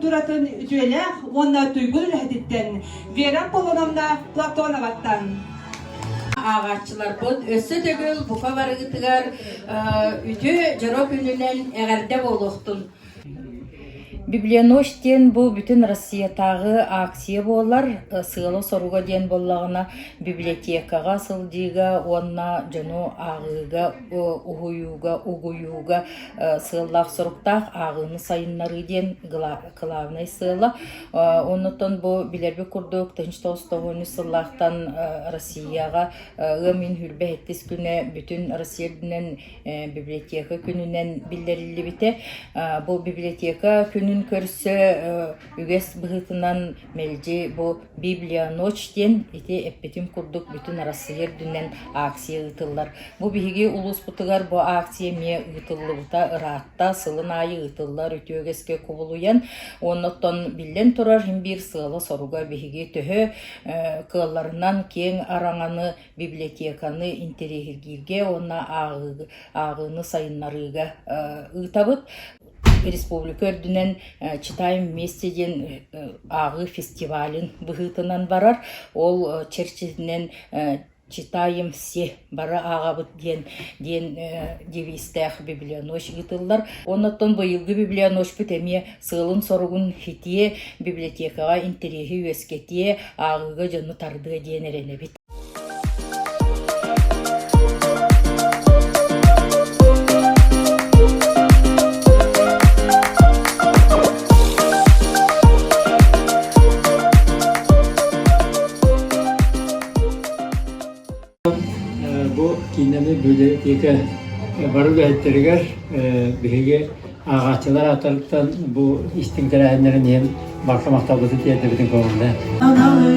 культуратын үтүөлээх уонна туйгун үлэһититтэн Вера Аполлоновна Платоноваттан. Ааҕааччыларбыт өссө төгүл бука барыгытыгар үтүө дьоро күнүнэн эҕэрдэ буолуохтун. Библионочь диэн бу бүтүн Россиятааҕы акция буолар. Сыала-соруга диэн буоллаҕына библиотекаҕа сылдьыыга уонна дьону ааҕыыга, уһуйууга, угуйууга сыаллаах-соруктаах ааҕыыны сайыннарыы диэн кылаабынай сыала. Оннуттан бу билэрбит курдук 1993 сыллаахтан Россияҕа ыам ыйын 27 күнэ бүтүн Россия үрдүнэн библиотека күнүнэн биллэриллибитэ. Бу библиотека күнүн көрсө үгэс быһыытынан мэлдьи бу Библия ночь диэн ити эппитим курдук бүтүн Арассыыйа үрдүнэн акция ыытыллар. Бу биһиги улууспутугар бу акция эмиэ ыытыллыбыта ыраатта, сылын аайы ыытыллар үтүө үгэскэ кубулуйан, оннуттан биллэн турар иһин биир сыала-соруга биһиги төһө кыалларынан киэҥ араҥаны библиотеканы интэриэһиргииргэ уонна ааҕыыны сайыннарыыга ыытабыт. Республика үрдүнэн «Читаем вместе» диэн ааҕыы фестивалын быһыытынан барар. Ол чэрчитинэн «Читаем все» бары ааҕабыт диэн диэн девизтээх библионочь ыытыллар. Оннуттан быйылгы библионочпут эмиэ сыалын-соругун ситиэ, библиотекаҕа интэриэһи үөскэтиэ, ааҕыыга дьону тардыа диэн эрэнэбит. Бу киинэни библиотека бары үлэһиттэригэр биһиги ааҕааччылар ааттарыттан бу истиҥ тэрээһиннэрин иһин барҕа махталбытын тиэрдэбитин көҥүллээн.